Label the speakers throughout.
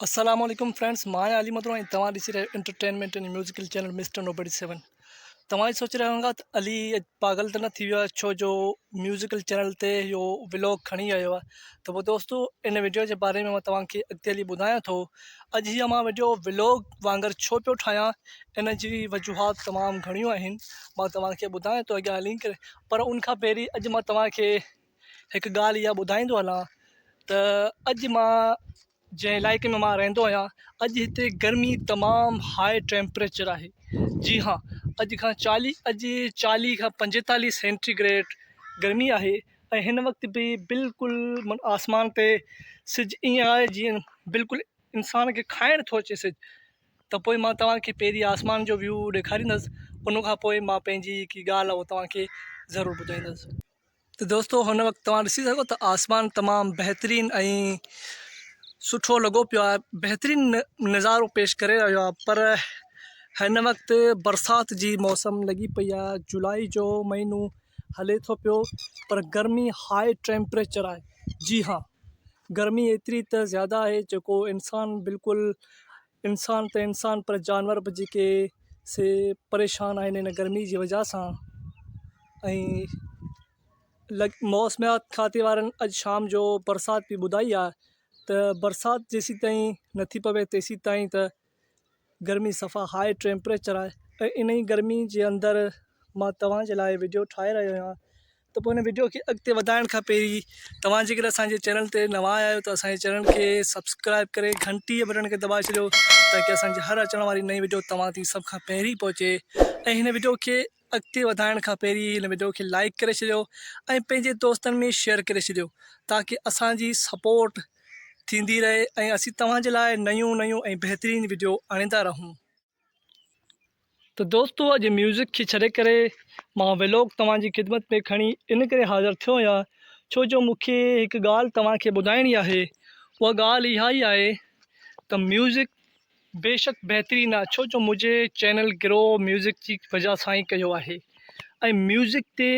Speaker 1: السلام عليڪم فرينڊس مان آهيان علي مدرو ۽ توهان ڏسي رهيا آهيو entertainment and musical channel mister nobody seven توهان سوچي رهيا هوندا ته علي اڄ پاڳل ته نه ٿي ويو آهي ڇو جو ميوزيڪل چينل تي اهو ولاگ کڻي آيو آهي ته پوء دوستو ان وڊيو جي باري ۾ مان توهان کي اڳتي هلي ٻڌايان ٿو اڄ هي مان وڊيو ولاگ وانگر ڇو پيو ٺاهيان ان جي وجوهات تمام گهڻيون آهن مان توهان کي ٻڌايان ٿو اڳيان هلي ڪري پر ان کان پهرين اڄ مان توهان کي هڪ ڳالهه اها ٻڌائيندو هلان ته اڄ مان جنهن علائقي ۾ مان رهندو آهيان اڄ هتي گرمي تمام هاء ٽيمپريچر آهي جي ها اڄ کان چاليهه اڄ چاليهه کان پنجيتاليهه سينٽي گريڊ گرمي آهي ۽ هن وقت به بلڪل آسمان تي سج ائين آهي جيئن بلڪل انسان کي کائڻ ٿو اچي سج ته پوء مان توهان کي پهرين آسمان جو ويو ڏيکاريندس ان کان پوء مان پنهنجي هڪ ڳالهه اهو توهان کي ضرور ٻڌائيندس. ته دوستو هن وقت توهان ڏسي سگهو ته آسمان تمام بهترين ۽ سٺو لڳو پيو آهي بهترين نظارو پيش ڪري رهيو آهي پر هن وقت برسات جي موسم لڳي پئي آهي جولاء جو مهينو هلي ٿو پيو پر گرمي هاء ٽيمپريچر آهي جي ها گرمي ايتري ته زياده آهي جيڪو انسان بلڪل انسان ته انسان پر جانور به جيڪي سي پريشان آهن هن گرمي جي وجه سان ۽ لڳ موسميات کاتي وارن اڄ شام جو برسات به ٻڌائي آهي ته برسات جيسين تائين نٿي پوي تيسين تائين ته گرمي صفا هاء ٽيمپريچر آهي ۽ ان ئي گرمي جي اندر مان توهان جي لاء وڊيو ٺاهي رهيو آهيان ته پوء ان وڊيو کي اڳتي وڌائڻ کان پهرين توهان جيڪڏهن اسان جي چينل تي نوان آيا آهيو ته اسان جي چينل کي سبسڪرائب ڪري گهنٽي جي بٽڻ کي دٻائي ڇڏيو تاڪي اسان جي هر اچڻ واري نئين وڊيو توهان تائين سڀ کان پهرين پهچي ۽ هن وڊيو کي اڳتي وڌائڻ کان پهرين هن وڊيو کي لائڪ ڪري ڇڏيو ۽ پنهنجي دوستن ۾ شيئر ڪري ڇڏيو تاڪي اسان جي سپورٽ ٿيندي رهي ۽ اسين توهان جي لاء نيون نيون ۽ بهترين وڊيو آڻيندا رهون. ته دوستو اڄ ميوزڪ کي ڇڏي ڪري مان ويلوگ توهان جي خدمت ۾ کڻي ان ڪري حاضر ٿيو آهيان ڇو جو مون کي هڪ ڳالهه توهان کي ٻڌائڻي آهي اها ڳالهه اها ئي آهي ته ميوزڪ بيشڪ بهترين آهي ڇو جو منهنجي چينل گرو ميوزڪ جي وجه سان ئي ڪيو آهي ۽ ميوزڪ تي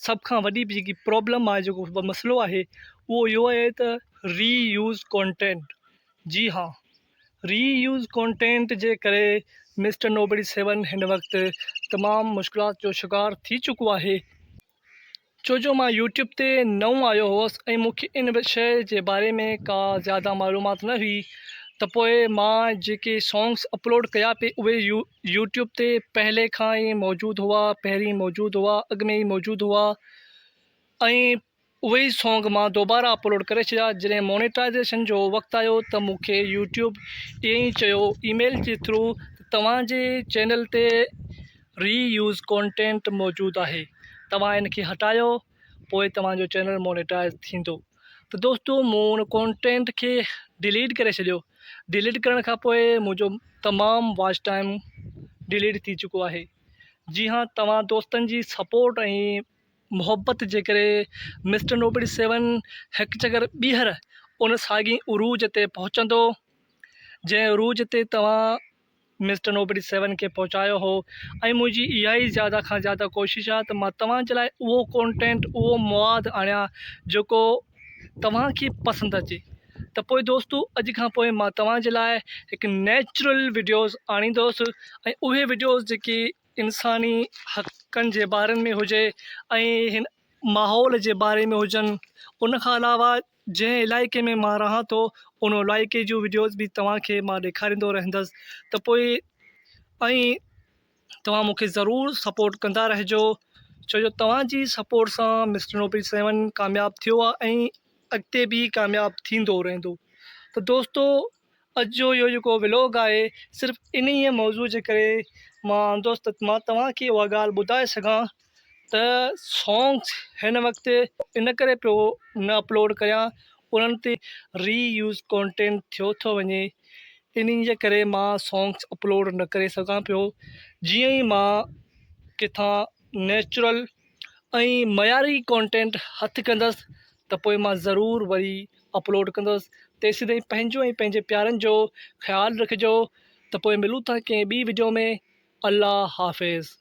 Speaker 1: سڀ کان وڏي جيڪي پرابلم آهي جيڪو مسئلو آهي اهو اهو آهي ته ري يوز ڪانٽينٽ جي ها ري يوز ڪانٽينٽ جي ڪري مسٽر نوبڊي سيون هن وقت تمام مشڪلات جو شڪار ٿي چڪو آهي ڇو جو مان يوٽيوب تي نئون آيو هوس ۽ مون کي ان شيء جي باري ۾ ڪا زياده معلومات نه هئي ته پوء مان جيڪي سانگس اپلوڊ ڪيا پي اهي يوٽيوب تي پهلي کان ئي موجود هئا پهرين موجود هئا اڳ ۾ ئي موجود هئا ۽ اهي ئي سانگ مان دوباره اپلوڊ ڪري ڇڏيا جڏهن مونيٽائيزيشن جو وقت آيو ته مون کي يوٽيوب ائين ئي چيو اي ميل جي ٿرو ته توهان جي چينل تي ري يوز ڪانٽينٽ موجود آهي توهان ان کي هٽايو پوء توهان جو چينل مونيٽائيز ٿيندو ته دوستو مون ان ڪانٽينٽ کي ڊليٽ ڪري ڇڏيو ڊليٽ ڪرڻ کان پوء منهنجو تمام واچ ٽائيم ڊليٽ ٿي چڪو آهي جي ها توهان دوستن جي سپورٽ ۽ محبت جي ڪري مسٽر نوبڊي سيون هڪ چڪر ٻيهر ان ساڳي عروج تي پهچندو جنهن عروج تي توهان مسٽر نوبڊي سيون کي پهچايو هو ۽ منهنجي اها ئي زياده کان زياده ڪوشش آهي ته مان توهان جي لاء اهو ڪونٽينٽ اهو مواد آڻيان جيڪو توهان کي پسند اچي ته پوء دوستو اڄ کان پوء مان توهان جي لاء هڪ نيچرل وڊيوز آڻيندس ۽ اهي وڊيوز جيڪي انساني حقن جي بارن ۾ هجي ۽ هن ماحول جي باري ۾ هجن ان کان علاوه جنهن علائقي ۾ مان رهان ٿو ان علائقي جون وڊيوز به توهان کي مان ڏيکاريندو رهندس ته پوء ۽ توهان مون کي ضرور سپورٽ ڪندا رهجو ڇو جو توهان جي سپورٽ سان مسٽر نوبل سيون ڪامياب ٿيو آهي ۽ اڳتي به ڪامياب ٿيندو رهندو ته دوستو اڄ جو اهو جيڪو ولاگ آهي صرف انهيء موضوع جي ڪري مان آندوس ته مان توهان کي اها ڳالهه ٻڌائي سگهان ته سانگس هن وقت ان ڪري پيو نه اپلوڊ ڪريان انهن تي ري يوز ڪانٽينٽ ٿيو ٿو وڃي انهي جي ڪري مان سانگس اپلوڊ نه ڪري سگهان پيو جيئن ئي مان ڪٿان نيچرل ۽ معياري ڪانٽينٽ هٿ ڪندس ته پوء مان ضرور وري اپلوڊ ڪندس تيسين تائين پنهنجو ۽ پنهنجي پيارن جو خيال رکجو ته پوء ملون ٿا ڪنهن ٻي وڊيو ۾ الله حافظ.